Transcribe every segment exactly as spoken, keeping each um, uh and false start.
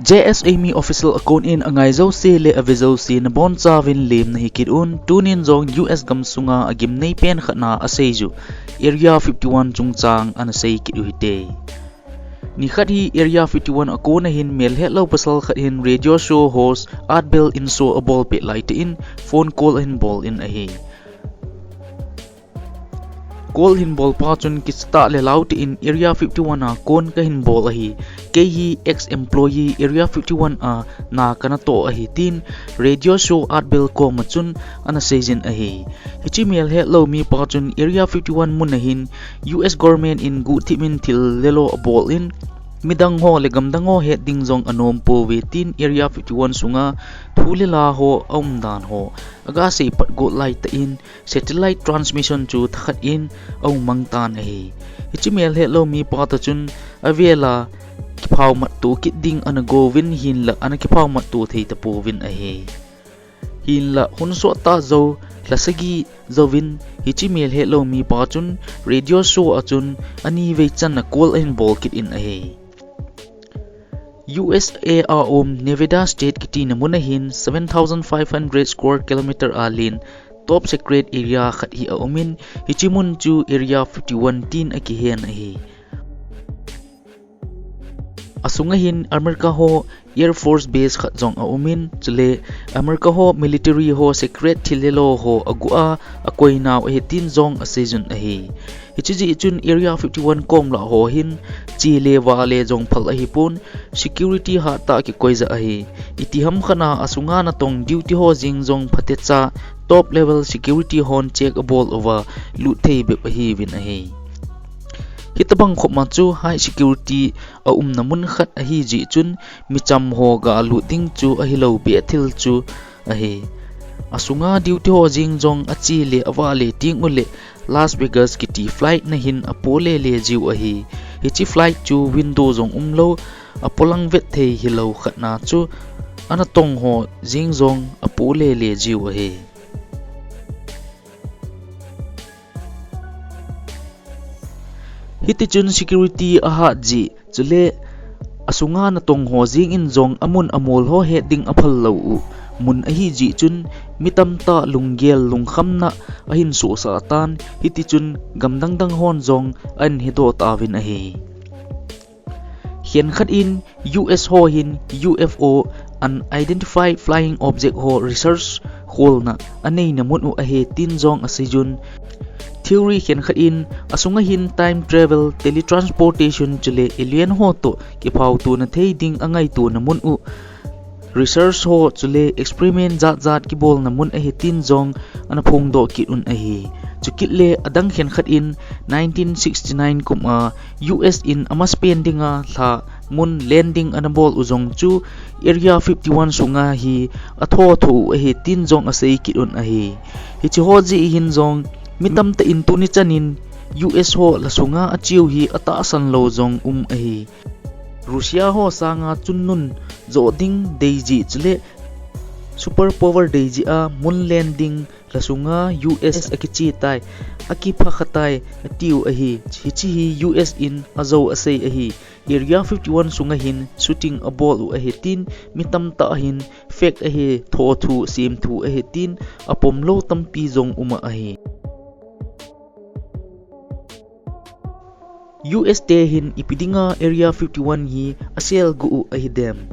J S A mi official account in angai jouse le ave jouse nabonchauvin lemna hikit un, tunin jong U S gamsunga agimnei pen khatna asei u Area fifty-one chungchang ana sei kit u hite. Nikhat hi Area fifty-one a kona hin melhetlou pasal khat hin radio show host Art Bell in show abolpeh laitah in phone call ahin bol in ahi. Call hin bolpa chun kichatah le lautah in Area fifty-one a kon kahin bol ahi. Kei hi ex-employee Area fifty-one a na kana toh ahi tin radio show Art Bell koma chun ana seijin ahi. Hiche melhetlou mipa chun Area fifty-one mun a hin U S government in guhthip in thil lelo abol in midang ho le gamdang ho het ding jong anom pouve tin Area fifty-one sunga thu le la ho aumdan ho aga seipat got laitah in satellite transmission chu thakhat in ahung mang tan ahi. Hiche melhetlou mipa toh chun avel a kiphau matto kit ding ana gouvin hinlah ana kiphau matto thei tapouvin ahi. Hinlah hun sottah jou, lha sagi jouvin hiche melhetlou mipa chun radio show a chun anivei channa call ahin bol kit in ahi. U S A a um Nevada State kitina mun a hin seven thousand five hundred square kilometer a len top secret area khat hi aumin, hiche mun chu Area fifty-one tin akihen ahi. Asunga hin America ho Air Force Base khat jong aumin, chule America ho military ho secret thil lelo ho aguh a akoinau ahi tin jong aseijun ahi. Hiche jeh chun Area fifty-one kom lah ho hin che le vah le jong phal ahipon, security hattah kikoija ahi. Itiham khat a asunga natong duty ho jeng jong phatecha top level security hon check abol uva lut thei bep ahiuvin ahi. Hitobang khop ma chu high security aumna mun khat ahi jeh chun micham ho ga lut ding chu ahilou beh thil chu ahi. Asunga duty ho jeng jong ache le avah le teng uleh Las Vegas kiti flight na hin apo lele jiu ahi. Hiche flight chu window jong umlou, apolang vet thei hilou khat na chu anatong ho jeng jong apo lele jiu ahi. Hitichun security ahat jeh chule asunga natong ho jeng in jong amun amol ho het ding aphal lou u mun ahi jeh chun mi tamtah lunggel lungkhamna ahin sohsah tan, hitichun gamdang dang hon jong ahin hedoh tauvin ahi. Khenkhat in U S ho hin U F O, Unidentified Flying Object ho research kholna aneina mun u ahi tin jong aseijun. Theory khenkhat in asunga hin time travel, teletransportation chule alien ho toh kiphautona thei ding angaitona mun u research ho chule experiment jat jat kibolna mun ahi tin jong ana phongdoh kit un ahi. Chukit le adang khenkhat in nineteen sixty-nine kum a U S in amasapen dinga lha mun landing ana bol u jong chu Area fifty-one sunga hi atho tho u ahi tin jong asei kit un ahi. Hiche ho jeh hin jong mi tamtah in tuni chan in U S ho lha sunga acheu hi atahsan lou jong um ahi. Russia ho sanga chunnun joh ding dei jeh chule super power dei jeh a mun landing lha sunga U S akiche tai, akipha kha tai atiu ahi. Hiche hi U S in ajou asei ahi. Area fifty-one sunga hin shooting abol u ahi tin mi tamtah hin fake ahi, tho thu, sem thu ahi tin apomlou tampi jong um ahi. U S te hin ipi dinga Area fifty-one hi asel gu u ahi dem.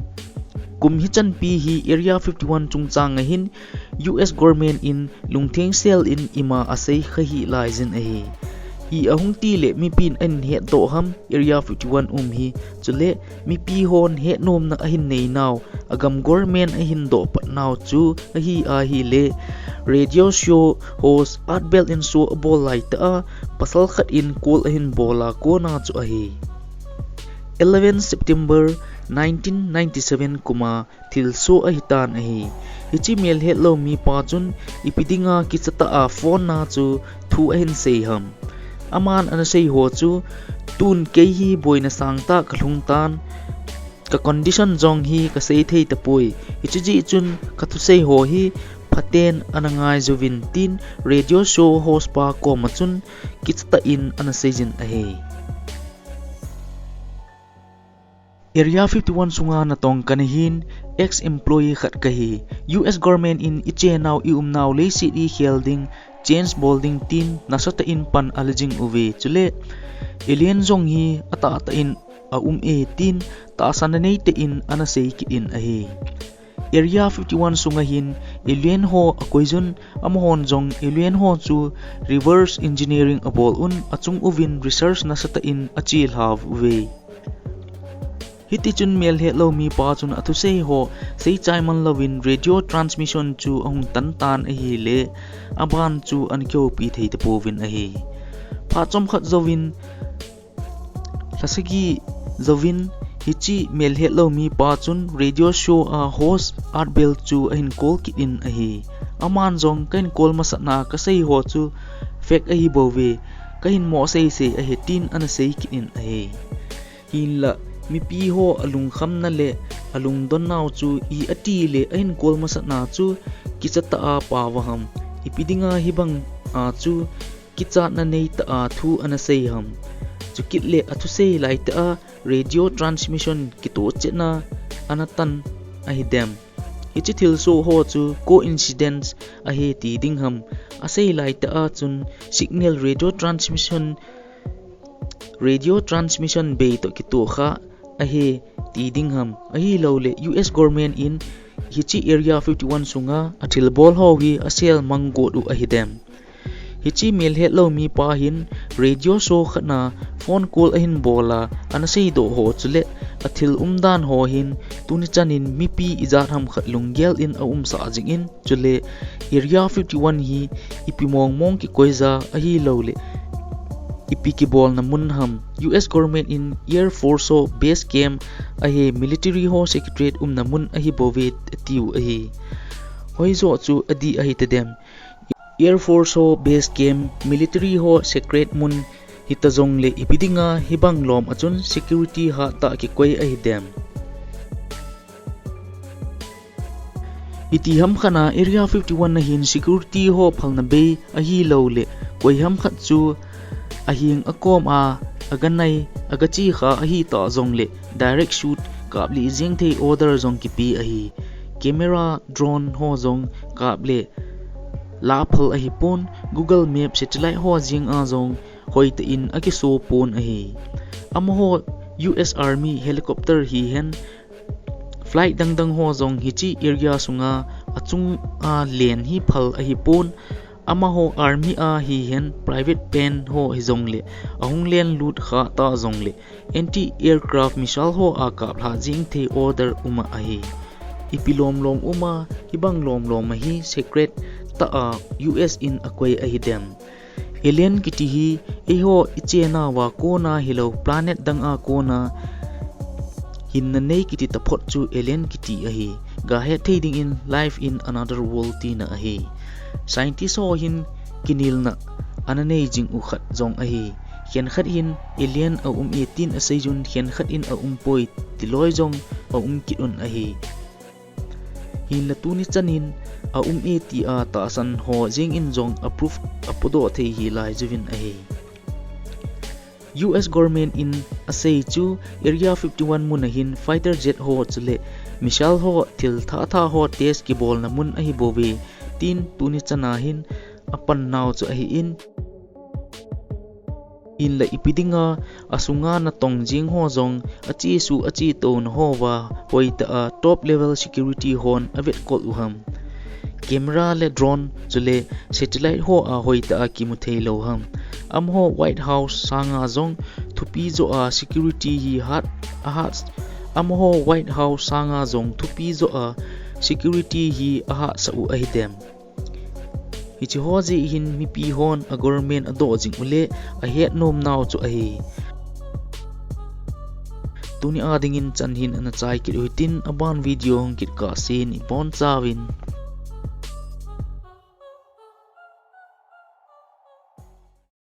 Kum hichanpi hi Area fifty-one chungchang a hin U S government in lungtheng sel in ima asei kha hih laijin ahi. Hi ahung ti le mipin ahin hetdoh ham Area fifty-one um hi, chule mipi hon hetnomna ahin neinau, agam government ahin doh patnau chu ahi ahile, radio show host Art Bell in show abol laitah a, pasal khat in call ahin bol a kona chu ahi. Eleven September nineteen ninety-seven kum a thilsoh ahitan ahi. Hiche melhetlou mipa chun ipi dinga kichatah a phone na chu thu ahin sei ham. Aman ana sei ho chu tun kei hi boina sangtah kalhung tan, ka condition jong hi kasei thei tapoi. Hiche jeh chun kathusei ho hi phaten ana ngai jouvin tin radio show host pa koma chun kichatah in ana seijin ahi. Area fifty-one sunga natong kana hin, ex-employee khat kahi. U S government in ichenau iumnau leiset ikhel ding, change bol ding tin nasatah in pan ala jing uve. Chule alien jong hi atahtah in aum e tin tahsan neitah in ana sei kit in ahi. Area fifty-one sunga hin alien ho akoijun, amahon jong alien ho chu reverse engineering abol un, achung uvin research nasatah in achelha uve. Hitichun melhetlou mipa chun athusei ho seichai man louvin radio transmission chu ahung tan tan ahile, aban chu ana kihoupi thei tapouvin ahi. Phat chomkhat jouvin, lhasagi jouvin, hiche melhetlou mipa chun radio show a host Art Bell chu ahin call kit in ahi. Aman jong kahin call masatna kasei ho chu fake ahibouve, kahin mo seisei ahi tin ana sei kit in ahi. Hinlah mipi ho alungkhamna le alungdonnau chu i atile ahin call masatna chu kichatah a pao vaham, ipi dinga hibanga chu kichatna neitah a thu ana sei ham. Chukit le athusei laitah a radio transmission kitoh chetna ana tan ahidem. Hiche thilsoh ho chu coincidence ahi ti ding ham, asei laitah a chun signal radio transmission, radio transmission bei toh kitoh kha ahi ti ding ham, ahilouleh U S government in hiche Area fifty-one sunga athilbol ho hi asel mang got u ahidem. Hiche melhetlou mipa hin radio show khatna phone call ahin bol a, ana seidoh ho chule athil umdan ho hin tuni chanin mipi ijat ham khat lunggel in aumsah jingin, chule Area fifty-one hi ipi mongmong kikoija ahilouleh ipi kibolna mun ham, U S government in Air Force ho base camp ahi, military ho secret umna mun ahibouve atiu ahi. Hoijoh chu adih ahitadem. Air Force ho base camp, military ho secret mun hita jongle ipi dinga hibang lom a chun security hattah kikoi ahidem. Itiham khatna Area fifty-one a hin security ho phalna bei ahilouleh koiham khat chu ahing akom a, aganai, agache kha ahitah jongle direct shoot kaple jeng thei order jong kipe ahi. Camera, drone ho jong kaple laphal ahipon, Google Map, satellite ho jeng a jong hoitah in akiso pon ahi. Amaho U S Army helicopter hihen, flight dangdang ho jong hiche area sunga achunga len hi phal ahipon, amaho army a hihen private plane ho hijongle ahung len lut khatah jongle anti-aircraft missile ho a kaplha jeng thei order uma ahi. Ipi lomlom uma, hibang lomlom ahi secret tah a U S in akoi ahidem. Alien kiti hi eiho ichenauva kona hilou planet danga kona hinna nei kiti taphot chu alien kiti ahi. Gahet thei dingin life in another world tina ahi. Scientist ho hin kinelna ana nei jing u khat jong ahi. Khenkhat hin alien aum e tin aseijun, khenkhat in aumpoi tiloi jong aum kit un ahi. Hinla tuni chanin aum e tia tahsan ho jengin jong a proof apodoh thei hilai juvin ahi. U S government in asei chu Area fifty-one mun ahin fighter jet ho chule missile ho thil thatha ho test kibolna mun ahibouve tin tuni chana hin apannau chu ahin, hinla ipi dinga asunga natong jeng ho jong achesu achetouna houva hoitah a top level security hon avetkol u ham. Camera le drone chule satellite ho a hoitah a kimu theilou ham. Amaho White House sanga jong thupi joh a security hi hat, ahat, amaho White House sanga jong thupi joh a security hi ahatsah u ahidem. Hiche ho jeh hin mipi hon a government adoh jing ule ahet nomnau chu ahi. Tuni a dingin chan hin ana chai kit u hitin, aban video hung kit kahsen ibonchauvin.